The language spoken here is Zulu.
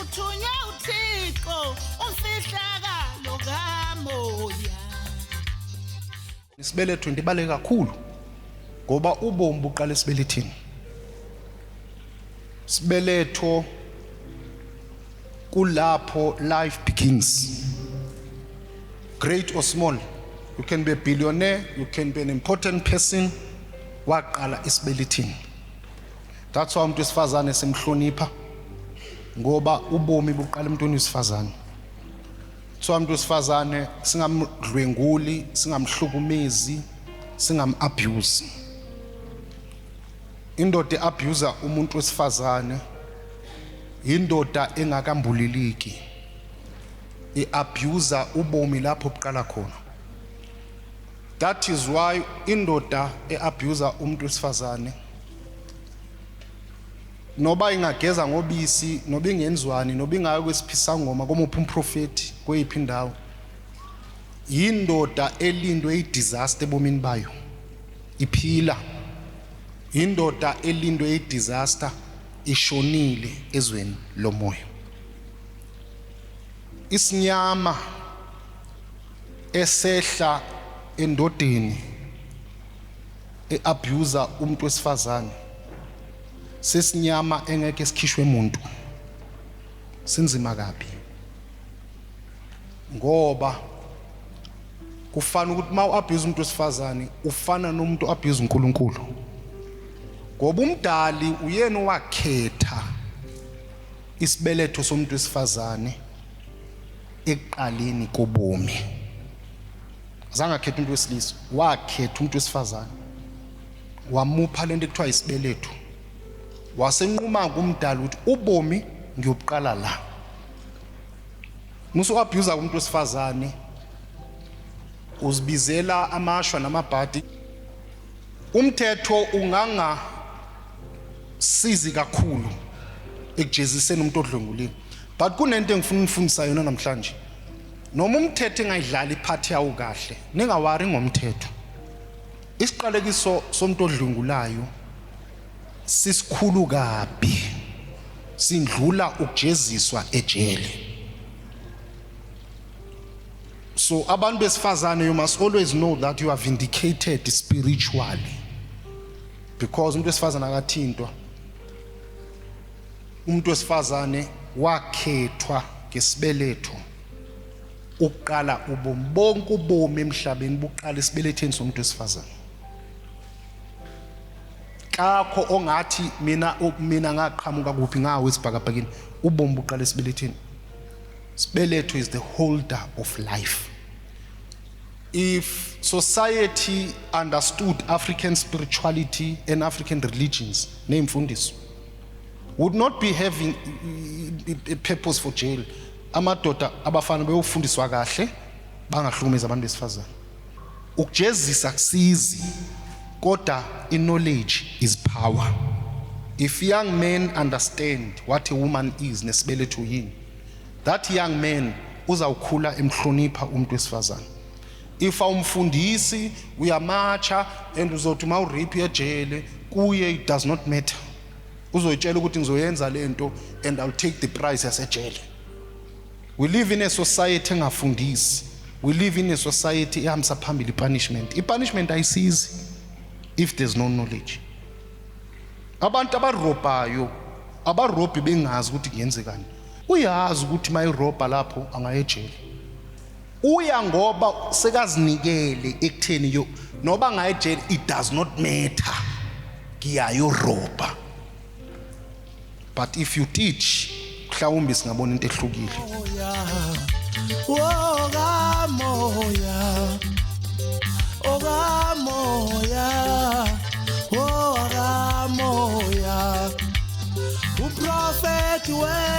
Uthunywe uThixo umfihlakalo kamoya. Isibeletho into kakhulu ngoba ubomi buqala esibelethini. Sibeletho kulapho life begins. Great or small, you can be a billionaire, you can be an important person, waqala esibelethini. That's why umuntu wesifazane simhlonipha ngoba ubomi buqala emntwini wesifazane. Kuthiwa umuntu wesifazane singamdlwenguli, singamhlukumezi, singam-abuse. Indoda e-abuser umuntu wesifazane indoda engakambuliliki. I-abuser ubomi lapho buqala khona. That is why indoda e-abuser umuntu wesifazane noba ingageza ngobisi noba ingenzwani noba ingayo kwesiphisangoma komuphi umprofeti kweyiphi indawo, yindoda elindwe i-disaster ebomini bayo iphila, indoda elindwe i-disaster ishonile ezweni lomoya. Isinyama esehla endodeni e-abuser umuntu wesifazane sesinyama engeke sikhishwe umuntu, sinzima kabi, ngoba kufana ukuthi uma u-abuse umuntu wesifazane ufana nomuntu abuse uNkulunkulu, ngoba umdali uyena owakhetha isibeletho somuntu wesifazane ekuqaleni kobomi. Azange akhethe umuntu wesilisa, wakhetha umuntu wesifazane, wamupha lento ekuthiwa isibeletho, wasenquma kumdali ukuthi ubomi ngiyobuqala la. Musu abuse umuntu wesifazane uzibizela amashwa namabhadi. Umthetho unganga sizi kakhulu ekujeziseni umuntu odlwenguliwe, but kunento engifuna unifundisa yona namhlanje. Noma umthetho engayidlali iphathi yawo kahle, ningawari ngomthetho. Isiqalekiso somuntu odlwengulayo sisikhulu kabi, sindlula ukujeziswa ejele. So abantu besifazane, you must always know that you are vindicated spiritually, because umuntu wesifazane akathintwa. Umuntu wesifazane wakhethwa ngesibeletho ukuqala ubomi. Bonke ubomi emhlabeni buqala esibeletheni somuntu wesifazane. Kakho ongathi mina ngaqhamuka kuphi ngawo esibhakabhakeni. Ubomi buqala esibeletheni. Sibeletho is the holder of life. If society understood African spirituality and African religions neyimfundiso, would not be having a purpose for jail. Amadoda, abafana beyofundiswa kahle bangahlukumezi abantu besifazane. Ukujezisa kusizi, kodwa i-knowledge is power. If young men understand what a woman is nesibeletho yini, that young man uzawukhula emhlonipha umuntu wesifazane. If awumfundisi, uyamatsha and uzothi uma urape ejele, kuye it does not matter. Uzoyitshela ukuthi ngizoyenza lento and I'll take the price yasejele. We live in a society engafundisi. We live in a society ehambisa phambili i-punishment. I-punishment ayisizi if there's no knowledge. Abantu abarobhayo abarobhi bengazi ukuthi kungenzekani. Uyazi ukuthi mayirobha lapho angayejele, uya ngoba sekazinikele ekutheni yo noba angayejele, it does not matter, ngiyayorobha. But if you teach, mhlawumbe singabona into ehlukile. Wokamoya, okamoya, wokamoya, uprofeti we.